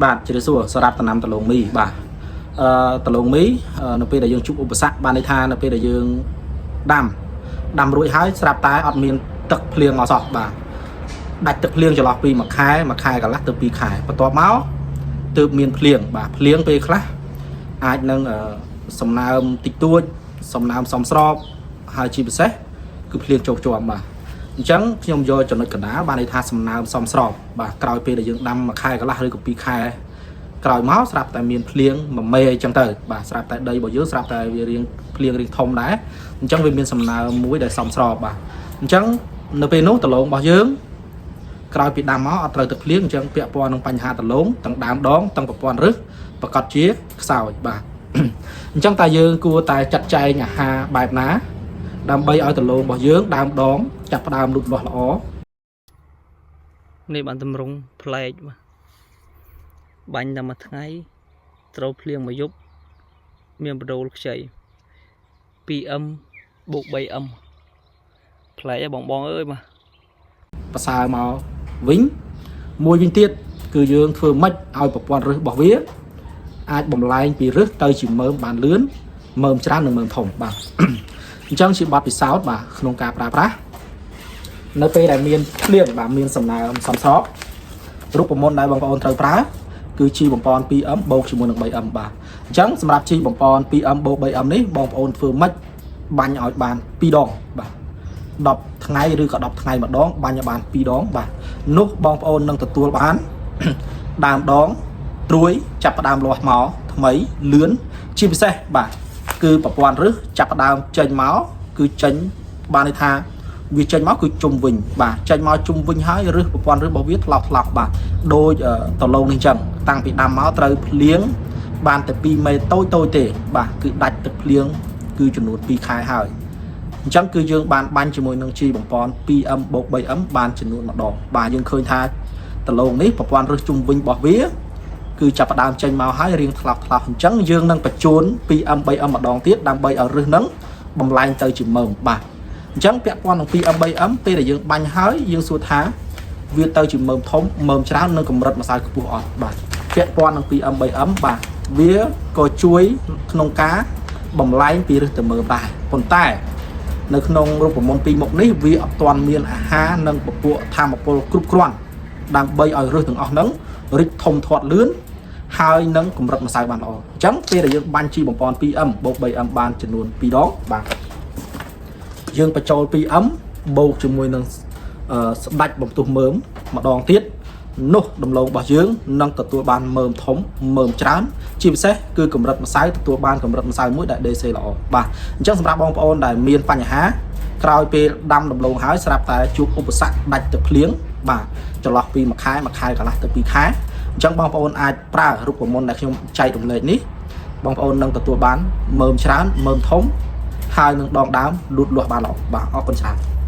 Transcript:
បាទជម្រាបសួរសម្រាប់ដំណាំដំឡូងមីបាទដំឡូងមីនៅពេលដែលយើងជួបឧបសគ្គបានន័យថានៅពេលដែលយើងដាំដាំរួចហើយស្រាប់តែអត់មានទឹកភ្លៀងមកសោះបាទដាច់ទឹកភ្លៀងចន្លោះពីមួយខែមួយខែកន្លះទៅ2ខែបន្ទាប់មកទើបមានភ្លៀងបាទភ្លៀងពេលខ្លះអាចនឹងសំណើមតិចតួចសំណើមសមស្របហើយជាពិសេសគឺភ្លៀងជោគជាំបាទអញ្ចឹងខ្ញុំយកចំណុចកណ្ដាលបានន័យថាសំណើមសមស្របបាទក្រោយពេលដែលយើងដាំមួយខែកន្លះឬក៏2ខែក្រោយមកស្រាប់តែមានភ្លៀងមួយមេអញ្ចឹងទៅបាទស្រាប់តែដីរបស់យើងស្រាប់តែវារៀងភ្លៀងរៀងធំដែរអញ្ចឹងវាមានសំណើមមួយដែលសមស្របបាទអញ្ចឹងនៅពេលនោះដំឡូងរបស់យើងក្រោយពីដាំមកអត់ត្រូវទឹកភ្លៀងអញ្ចឹងពាក់ព័ន្ធនឹងបញ្ហាដំឡូងទាំងដើមដងទាំងប្រព័ន្ធឫសប្រកាសជាខ្សោយបាទ អញ្ចឹងតើយើងគួរតែចាត់ចែងអាហារបែបណា ដើម្បីឲ្យដំឡូងរបស់យើងដើមដងចាប់ផ្ដើមលូតលាស់ល្អ នេះបានតម្រង់ផ្លែកបាទបាញ់តែមួយថ្ងៃត្រូវភ្លៀងមួយយប់មានបដូលខ្ចី 2M បូក 3M ផ្លែកហ៎បងបងអើយបាទ ប្រសើរមកវិញមួយវិញទៀតគឺយើងធ្វើម៉េចឲ្យប្រព័ន្ធឫសរបស់វាអាចបំលែងពីឫសទៅជាមើមបានលឿនមើមច្រើននិងមើមធំបាទ អញ្ចឹងជាបទពិសោធន៍បាទក្នុងការប្រើប្រាស់នៅពេលដែលមានភ្លៀងបាទមានសំណើមសមស្របរូបមន្តដែលបងប្អូនត្រូវប្រើគឺជីបំប៉ន 2M បូកជាមួយនឹង 3M បាទអញ្ចឹងសម្រាប់ជីបំប៉ន 2M បូក 3M នេះបងប្អូនធ្វើម៉េចបាញ់ឲ្យបាន2ដងបាទ10ថ្ងៃឬក៏10ថ្ងៃម្ដងបាញ់ឲ្យបាន2ដងបាទនោះបងប្អូននឹងទទួលបាន ដើមដងត្រួយចាប់ផ្ដើមលាស់មកថ្មីលឿនជាពិសេសបាទគឺប្រព័ន្ធឫសចាប់ផ្ដើមចេញមកគឺចេញបានន័យថាវាចេញមកគឺជុំវិញបាទចេញមកជុំវិញហើយឫសប្រព័ន្ធឫសរបស់វាថ្លោះថ្លោះបាទដូចដំឡូងនេះអញ្ចឹងតាំងពីដាំមកត្រូវភ្លៀងបានតែ2មេតូចតូចទេបាទគឺដាច់ទឹកភ្លៀងគឺចំនួន2ខែហើយអញ្ចឹងគឺយើងបានបាញ់ជាមួយនឹងជីបំប៉ន 2M បូក 3M បានចំនួនម្ដងបាទយើងឃើញថាដំឡូងនេះប្រព័ន្ធឫសជុំវិញរបស់វាគឺចាប់ផ្ដើមចេញមកហើយរៀងថ្លោះថ្លោះអញ្ចឹងយើងនឹងបញ្ជូន 2M 3M ម្ដងទៀតដើម្បីឲ្យឫសហ្នឹងបំលែងទៅជាមើមបាទអញ្ចឹងពាក់ព័ន្ធនឹង 2M 3M ពេលដែលយើងបាញ់ហើយយើងសួរថាវាទៅជាមើមធំមើមច្រើននិងកម្រិតម្សៅខ្ពស់អត់បាទពាក់ព័ន្ធនឹង 2M 3M បាទវាក៏ជួយក្នុងការបំលែងពីឫសទៅមើមដែរប៉ុន្តែ នៅក្នុងរូបមន្តពីរមុខនេះវាអត់ទាន់មានអាហារនិងពពួកធម្មពលគ្រប់គ្រាន់ដើម្បីឲ្យឫសទាំងអស់ហ្នឹងរីកធំធាត់លឿនហើយនឹងកម្រិតម្សៅបានល្អអញ្ចឹងពេលដែលយើងបាញ់ជីបំប៉ន 2M បូក 3M បានចំនួន2ដងបាទយើងបញ្ចូល 2M បូកជាមួយនឹងស្ដាច់បំទុះមើមម្ដងទៀតនោះដំឡូងរបស់យើងនឹងទទួលបានមើមធំមើមច្រើនជាពិសេសគឺកម្រិតម្សៅទទួលបានកម្រិតម្សៅមួយដែល DC ល្អបាទអញ្ចឹងសម្រាប់បងប្អូនដែលមានបញ្ហាក្រោយពេលដាំដំឡូងហើយស្រាប់តែជួបឧបសគ្គដាច់ទឹកភ្លៀងបាទចន្លោះពីមួយខែមួយខែកន្លះទៅ2ខែអញ្ចឹងបងប្អូនអាចប្រើរូបមន្តដែលខ្ញុំចែករំលែកនេះបងប្អូននឹងទទួលបានមើមច្រើនមើមធំហើយនឹងដងដើមលូតលាស់បានល្អបាទអរគុណច្រើន។